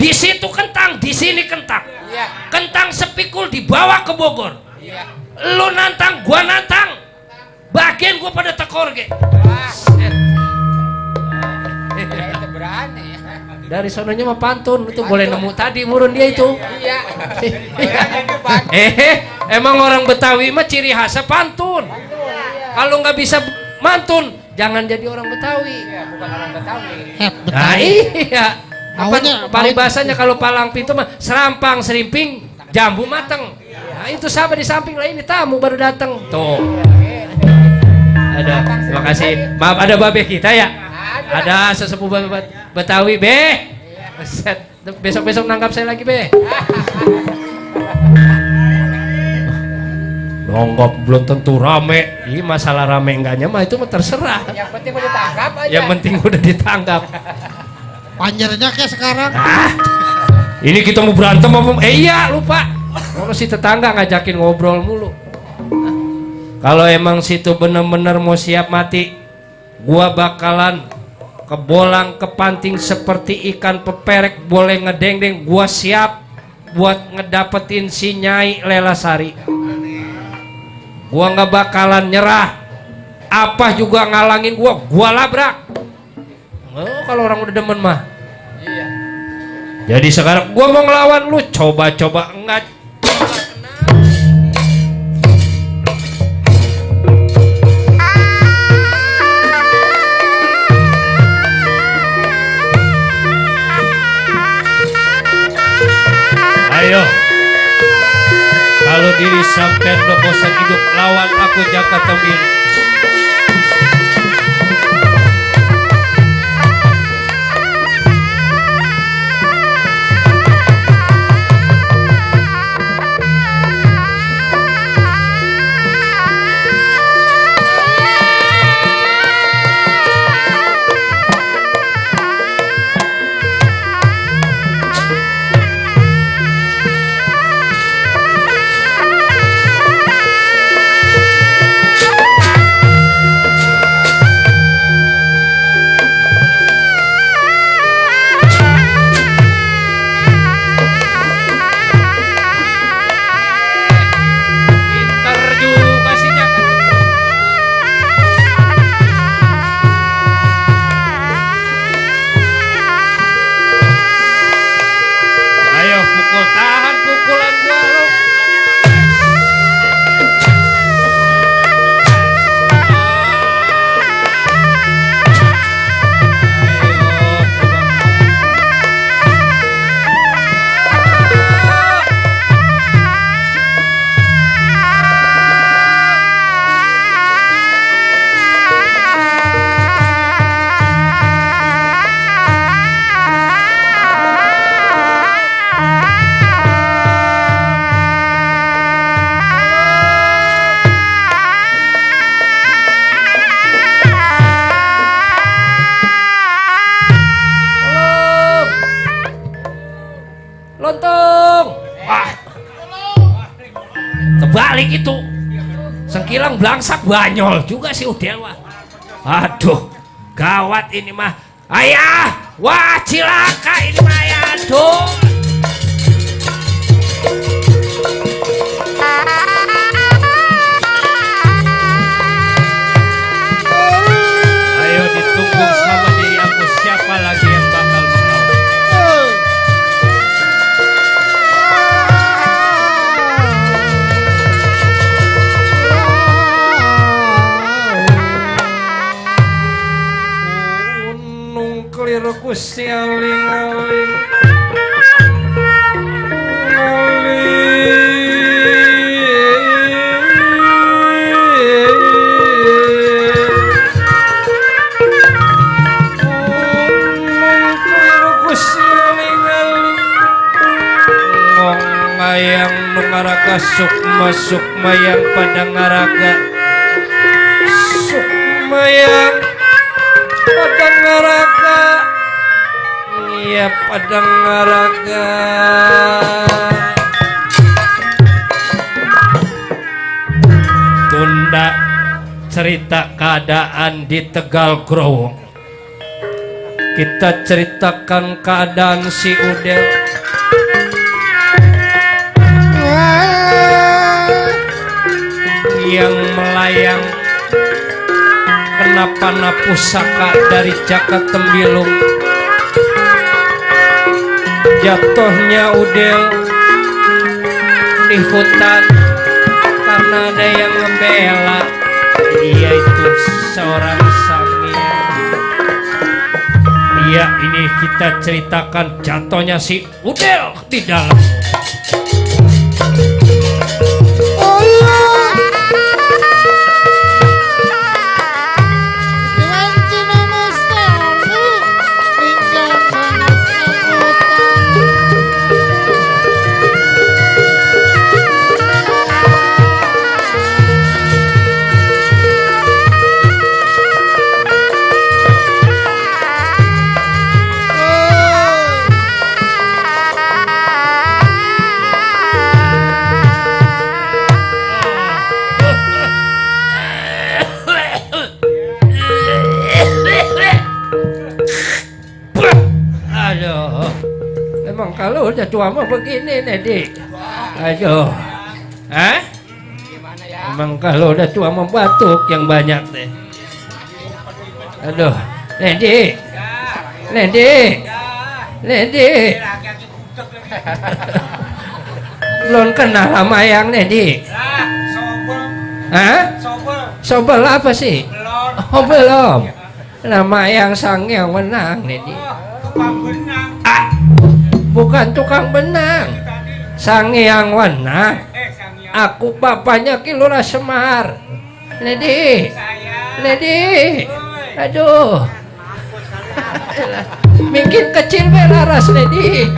Di situ kentang, di sini kentang. Iya. Kentang sepikul dibawa ke Bogor. Iya. Lu nantang, gua nantang. Bagian gua pada tekor ge. Ya, itu berani. Dari sononya mah pantun itu boleh nemu tadi murun dia itu. Iya. Emang orang Betawi mah ciri khasnya pantun. Kalau nggak bisa mantun, jangan jadi orang Betawi. Iya, bukan orang Betawi. Nah iya. Maunya Paribasanya kalau palang pintu mah serampang serimping jambu mateng. Nah itu sahabat di samping lah ini tamu baru datang. Tuh. Ada. Terima kasih. Maaf ada babe kita ya. Ada sesepuh Betawi be. Besok-besok nangkap saya lagi be. Nonggok belum tentu rame. Ini masalah rame enggaknya mah itu mah terserah. Yang penting udah ditangkap aja. Yang penting udah ditangkap. Panjernya kayak sekarang. Ini kita mau berantem apa? Iya lupa. Kalau si tetangga ngajakin ngobrol mulu. Kalau emang situ bener-bener mau siap mati, gua bakalan kebolang kepanting seperti ikan peperek, boleh ngedeng-deng. Gua siap buat ngedapetin si Nyai Lelasari. Gua nggak bakalan nyerah. Apa juga ngalangin gua labrak. Oh, kalau orang udah demen mah. Iya. Jadi sekarang gua mau ngelawan lu, coba-coba enggak. Ayo. Kalau diri sampean udah bosan hidup, lawan aku Jaka Tembir. Kebalik itu sengkilang belangsak banyol juga si Udel wah. Aduh gawat ini mah ayah, wah cilaka ini mah ya. Aduh ayo ditunggu sama diri aku siapa lagi yang bakal melawan. Gusti aling-aling ngayang nungaraga sukma yang pada ngaraga sukmayang pada ngaraga ya pada ngaraga tunda cerita keadaan di Tegal Growong. Kita ceritakan keadaan si Udel yang melayang kena panah pusaka dari Jaka Tembilung. Jatuhnya Udel di hutan karena ada yang ngebela, yaitu seorang sangiang. Iya, ini kita ceritakan jatuhnya si Udel di dalam. Aduh, emang kalau udah tua mah begini nih dik. Aduh, Gimana ya? emang kalau udah tua mah batuk yang banyak deh. Aduh, Ledi, belum kenal sama yang Ledi. Hah? Sobel apa sih? Oh belum. Nama yang Sangiang Wenang Ledi. Ah, bukan tukang benang. Sangiang Wenang. Aku bapaknya Ki Lurah Semar. Ledi. Aduh. Mungkin kecil belaras Ledi.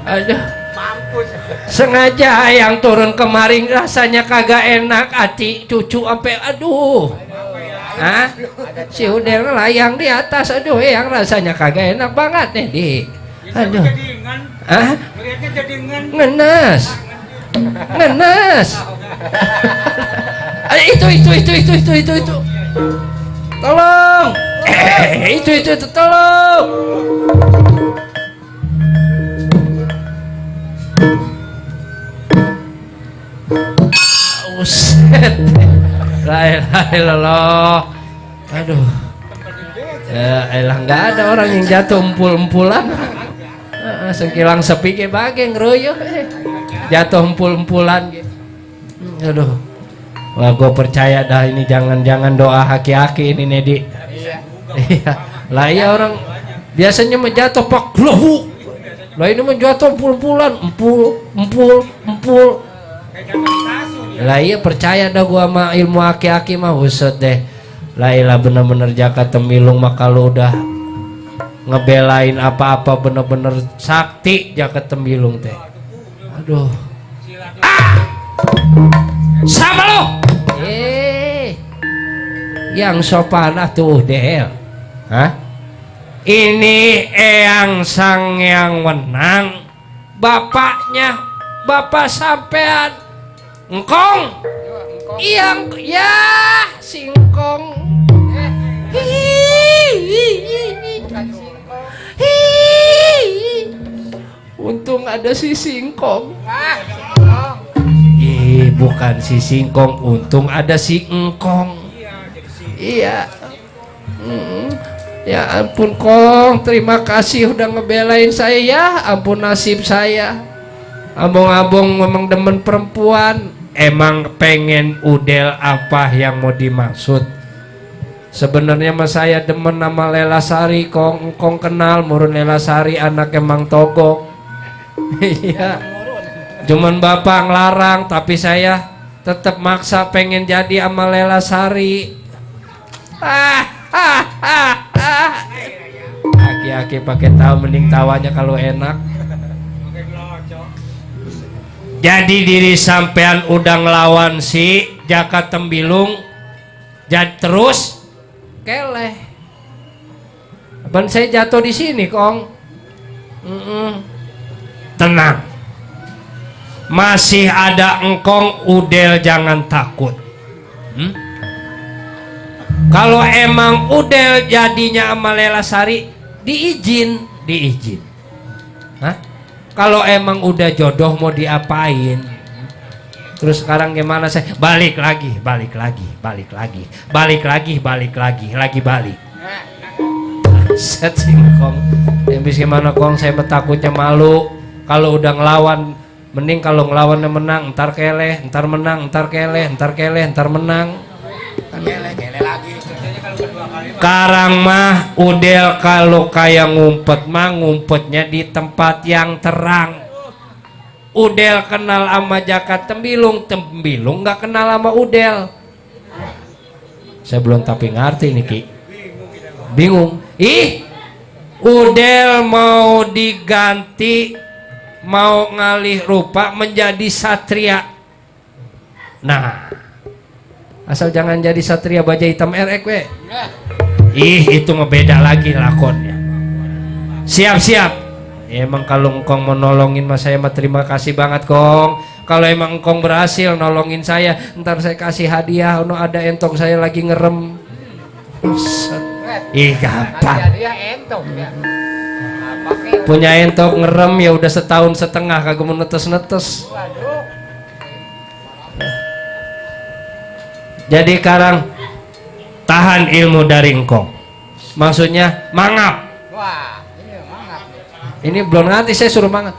Aduh. Sengaja yang turun kemarin rasanya kagak enak hati cucu sampai aduh. Hah? Si Udel layang di atas, aduh yang rasanya kagak enak banget nih di. Aduh. Hah? Ngenes. Itu. Tolong. Itu tolong. Uset. La ilaha illallah. Aduh. Ya elah nggak ada orang yang jatuh empul-empulan. Sengkilang sepi ke bageng ngeroyo. Jatuh empul-empulan gitu. Aduh. Wah gue percaya dah ini jangan-jangan doa haki-haki ini Nedi. Iya. Lah iya orang biasanya menjatuh pak lohu. Lah ini menjatuh empul-empulan, empul. Lah iya percaya dah gua sama ilmu aki-aki mah usut deh. Lah iya bener-bener Jaka Tembilung mah kalau udah ngebelain apa-apa bener-bener sakti Jaka Tembilung teh. Aduh. Sama lo. Yang sopan atuh Del. Hah? Ini Eyang Sangiang Wenang, bapaknya bapak sampean Engkong. Yang ya singkong. Untung ada si singkong. Bukan si singkong, untung ada si engkong. Iya. Ya ampun Kong, terima kasih udah ngebelain saya ya. Ampun nasib saya. Abong-abong memang demen perempuan. Emang pengen Udel apa yang mau dimaksud? Sebenarnya mah saya demen nama Lela Sari Kong. Kong kenal Murun Lela Sari anak emang Togok. Iya. Cuman bapak ngelarang, tapi saya tetap maksa pengen jadi sama Lela Sari. Aki-aki pakai tahu mending tawanya kalau enak. Jadi diri sampean udah ngelawan si Jaka Tembilung, jadi terus keleh. Ban saya jatuh di sini Kong. Tenang. Masih ada engkong Udel jangan takut. Kalau emang Udel jadinya sama Lela Sari, diizin. Hah? Kalau emang udah jodoh mau diapain? Terus sekarang gimana saya? Balik lagi. Lagi balik. Set singkong. Habis gimana kong? Saya takutnya malu. Kalau udah ngelawan, mending kalau ngelawannya menang, ntar keleh, ntar menang, ntar keleh, ntar menang. Kele lagi. Sekarang mah Udel kalau kayak ngumpet mah ngumpetnya di tempat yang terang. Udel kenal sama Jaka Tembilung nggak kenal sama Udel. Saya belum tapi ngerti nih Ki. Bingung. Udel mau diganti, mau ngalih rupa menjadi satria. Nah, asal jangan jadi satria baja hitam RX we. Itu mah beda lagi lakonnya. Siap. Emang kalau engkong mau nolongin mas saya mah terima kasih banget kong. Kalau emang engkong berhasil nolongin saya, ntar saya kasih hadiah. Ada entong saya lagi ngerem. Gampang. Dia entok ya. Punya entok ngerem ya udah setahun setengah kagak mau netes. Waduh. Jadi sekarang tahan ilmu dari engkong. Maksudnya mangap. Wah, ini mangap. Ini belum nanti saya suruh mangap.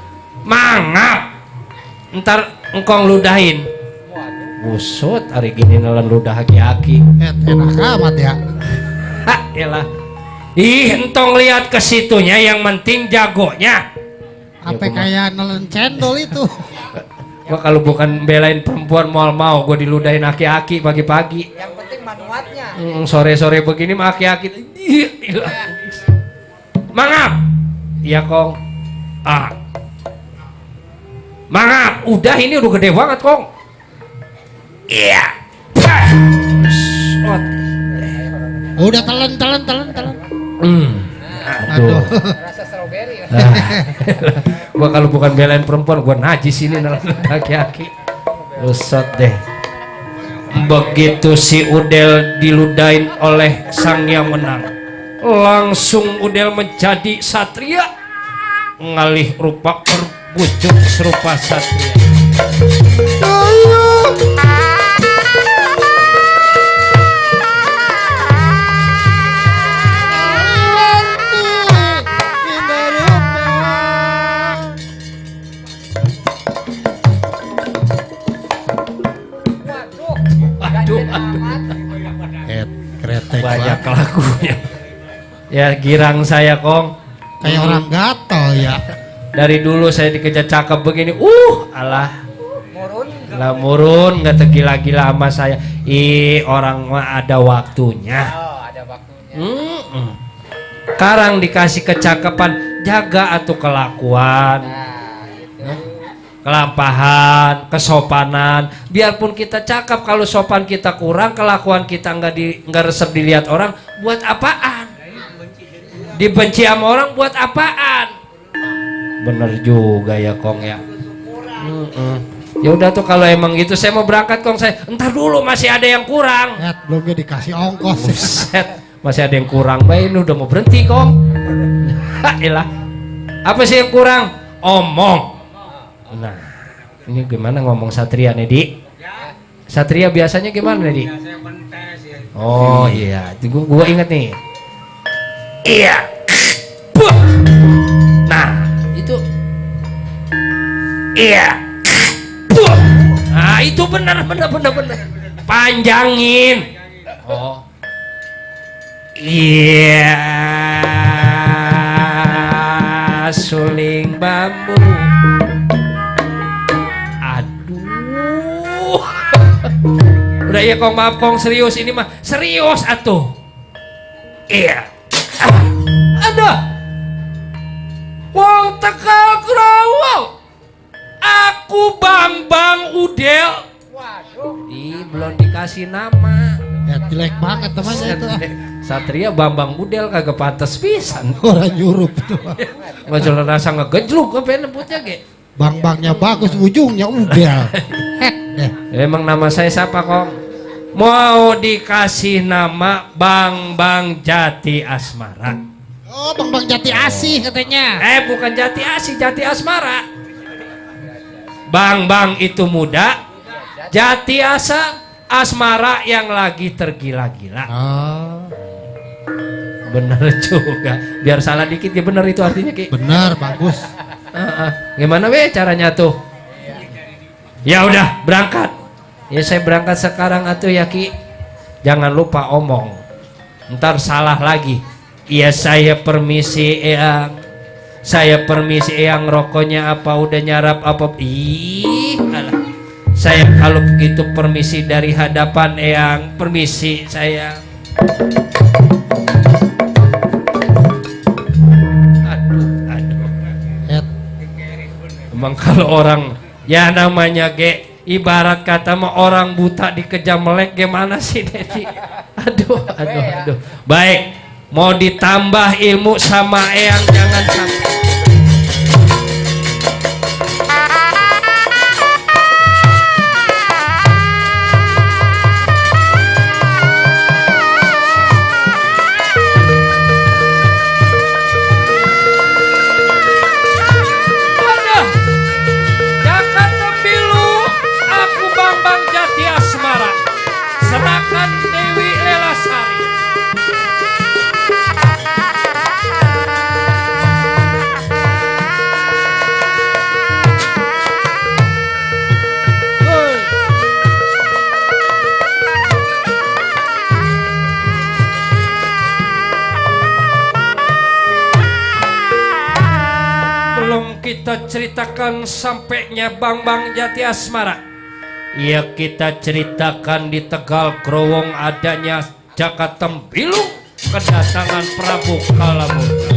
Ntar engkong ludahin. Waduh. Busut hari gini nelen ludah aki-aki. Enak amat ya. Elah. Entong lihat ke situnya, yang penting jagonya. Apa kayak nelen cendol itu? Gua kalau bukan belain perempuan mau gue diludahin aki-aki pagi-pagi. Yang penting manuatnya. Sore-sore begini mah aki-aki. Mangap. Iya kong. Mangap. Udah ini udah gede banget kong. Iya. Udah telan. Aduh. Rasa stroberi. Gua kalau bukan belain perempuan gua najis ini laki-laki. Usut deh. Begitu si Udel diludain oleh sang yang menang, langsung Udel menjadi satria, ngalih rupa berwujud serupa satria. Kretek Banyak lagunya. Ya girang saya kong. kayak orang gatal ya. Dari dulu saya dikejar cakep begini. Alah. Murun. Lah murun nggak tergila-gila sama saya. Orang mah ada waktunya. Oh, ada waktunya. Sekarang dikasih kecakapan, jaga atuh kelakuan. Nah, gitu. Kelampahan, kesopanan. Biarpun kita cakep, kalau sopan kita kurang, kelakuan kita nggak resep dilihat orang, buat apaan? Dibenci sama orang buat apaan? Bener juga ya kong ya. Ya udah tuh kalau emang gitu saya mau berangkat kong, saya entar dulu masih ada yang kurang. Belum dikasih ongkos. Buset, masih ada yang kurang. Baik, ini udah mau berhenti kong. Ilah. Apa sih yang kurang? Omong. Nah, ini gimana ngomong satria nih, Di? Satria biasanya gimana nih, Di? Oh iya, gua inget nih. Iya. Nah, itu. Iya. Nah, itu benar. Panjangin. Oh. Iya. Suling bambu. Udah ya kong, maaf kong, serius ini mah serius atuh. Iya. Ada wong Tegal Growol, aku Bambang Udel. Waduh. Belum dikasih nama. Ya jelek banget temannya itu. Satria Bambang Udel kagak pantas pisan. Orang nyurup tuh. Masalah rasa ngegejluk apa nyebutnya ge. Bang-bangnya bagus, ujungnya udel. Emang nama saya siapa kong? mau dikasih nama Bang Jati Asmara. Oh, Bang Jati Asih katanya. Bukan Jati Asih, Jati Asmara. Bang itu muda, Jati Asmara yang lagi tergila-gila. Oh, Bener juga. Biar salah dikit ya bener itu artinya Ki. benar, bagus. Gimana caranya tuh? Ya udah berangkat. Ya saya berangkat sekarang atuh ya Ki. Jangan lupa omong. Ntar salah lagi. Iya saya permisi Eyang. Saya permisi Eyang, rokoknya apa udah nyarap apa? Ih, alah. Saya kalau begitu permisi dari hadapan Eyang. Permisi saya. Aduh. Et, Emang kalau orang ya namanya ibarat kata mah orang buta dikejar melek gimana sih Dedi? Aduh. Baik, mau ditambah ilmu sama Eyang jangan sampai. Wadah, Jakarta Pilu, aku Bambang Jati Asmara, serahkan Dewi Lelasari. Belum kita ceritakan sampainya Bambang Jati Asmara. Ya kita ceritakan di Tegal Growong adanya Jaka Tembilu, kedatangan Prabu Kalamurka.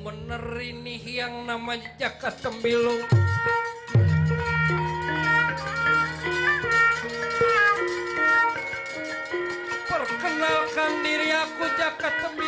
Bener ini yang namanya Jaka Tembilu. Perkenalkan diri aku Jaka Tembilu.